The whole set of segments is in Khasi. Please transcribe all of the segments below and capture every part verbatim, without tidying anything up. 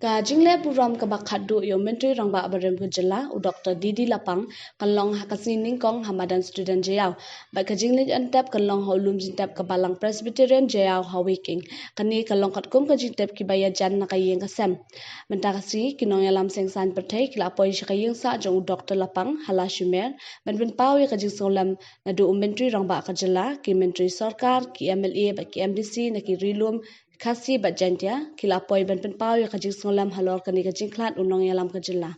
Ka jingleh burom kaba khatduh ïa u Myntri Rangbah barim ka jylla, u Doktor D D Lapang, kan long ha ka sngi nyngkong ha madan Student Jaïaw. Bad ka jingleit ïa u kan long ha u lum jingtep ka Balang Presbyterian Jaïaw ha Weiking. Kane ka long katkum ka jingtep kiba ïajan na ka ïing ka sem. Mynta ka sngi, ki nongïalam seng saiñ pyrthei ki la poi sha ka ïing sah jong u Doktor Lapang ha Lashimer, ban pynpaw ïa ka jingsngewlem naduh u Myntri Rangbah ka jylla, ki Myntri Sorkar, ki M L A bad ki M D C na ki ri lum Khasi bad Jaintia, ki la poi ban pynpaw ïa ka jingsngewlem halor kane ka jingkhlad u nongïalam ka jylla.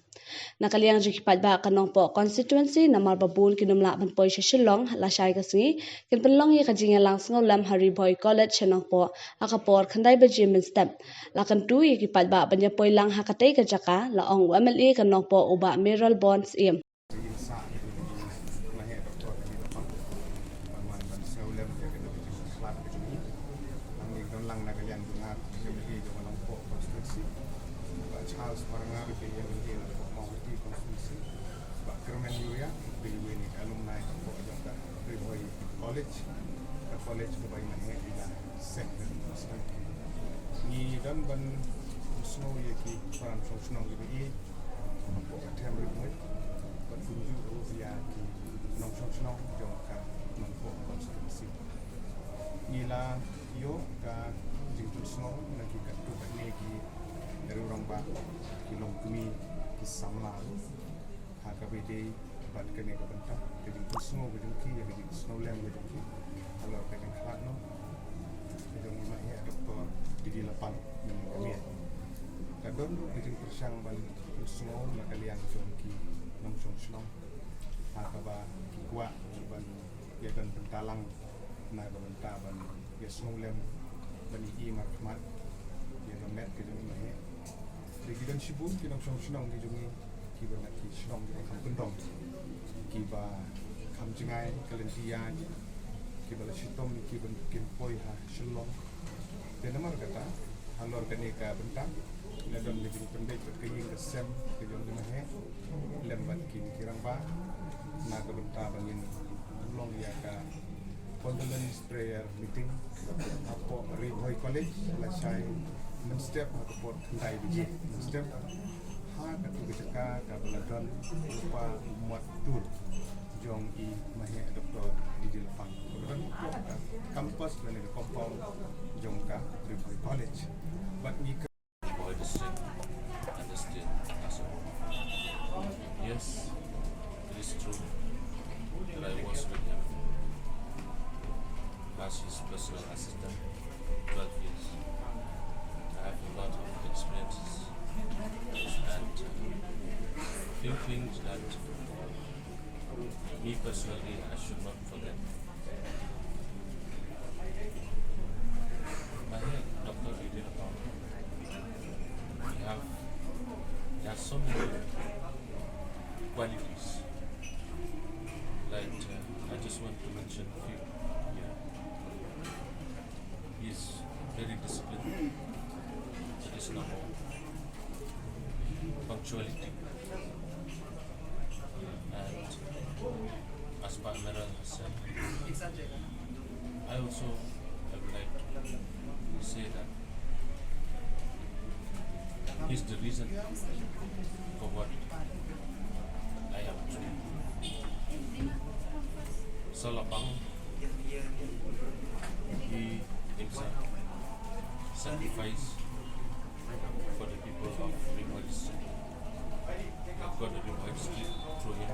Na ka liang jong ki paidbah ka Nongpoh constituency, namar ba bun kin ym lah ban poi sha Shillong lashai ka sngi, kin pynlong ïa ka jingïalang sngewlem ha Ri Bhoi College sha Nongpoh ha ka por khyndai baje mynstep. La kyntu ïa ki paidbah ban ïa poi lang ha katei ka jaka, la ong u M L A ka Nongpoh u Bah Mayralborn Syiem. Ïa sa ïa ka jingmaheh doktor ka jingpang ban wan ban sngewlem ïa ka jingkhlad ka jong ngi. Ngi don lang na ka liang jong nga, ka jong ngi jong ka Nongpoh constituency. Bah Charles Marngar, ka M L A na Nongpoh Mawhati constituency. Bah Kyrmen Uriah, ka iwei na ki alumni ka Nongpoh jong ka Ri Bhoi College. Ka college kaba i maheh ïa ka Saint Mary Constituency. Ngi don ban sngew ïa ki para nongshong shnong kiba i Nongpoh ka Them Ri Bhoi, bad kumjuh ruh ïa ki nongshong shnong jong ka Nongpoh constituency. Ngi la ïoh ka jingpynsngew na ki katto katne ki riew rangbah, ki longkmie, ki samla ruh. Ha kaba ïadei bad kane ka bynta, ka jingpynsngew ka jong ki, ïa ka jingsngewlem ka jong ki halor ka jingkhlad noh ka jong i maheh doktor D D Lapang mynne ka miet. Ka don ruh ka jingpyrshang ban pynsngew na ka liang jong ki nongshong shnong ha kaba ki kwah ban ïa don bynta lang na ka bynta ban ïa sngewlem ban ïohi markhmat ïa ka met ka jong i maheh. Te ki don shibun ki nongshong shnong ki jong ngi kiba na ki shnong kiba kham kyndong, kiba kham jngai ka lynti ïaid, kiba la shitom kiba kin poi ha Shillong. Te namar kata halor kane ka bynta la don ka jingpynbeit bad ka ïing ka sem ka jong i maheh lem bad ki, ki rangbah na ka bynta ba ngin long ïa ka condolence prayer meeting hapoh Ri Bhoi College lashai mynstep ha ka por khyndai baje mynstep ha katu ka jaka kaba la don lypa mot dur jong i maheh doktor D D Lapang. Kaba don hapoh ka campus lane ka compound jong ka Ri Bhoi College. Bad ngi Ri Bhoi District and the state as a whole. Yes, it is true that I was with him as his personal assistant for twelve years. I have a lot of experiences and, uh, few things that me personally I should not forget. Maheh Doctor Ridin Apam, he have, he has so many qualities. Like, uh, I just want to mention a few here. He is very disciplined. That is number one. Punctuality. And as Pak Meral has said, I also, I would like to say that he's the reason for what I am today. Sir Lapang, he himself sacrificed for the people of Ri Bhoi District. I've got a Ri Bhoi District through him.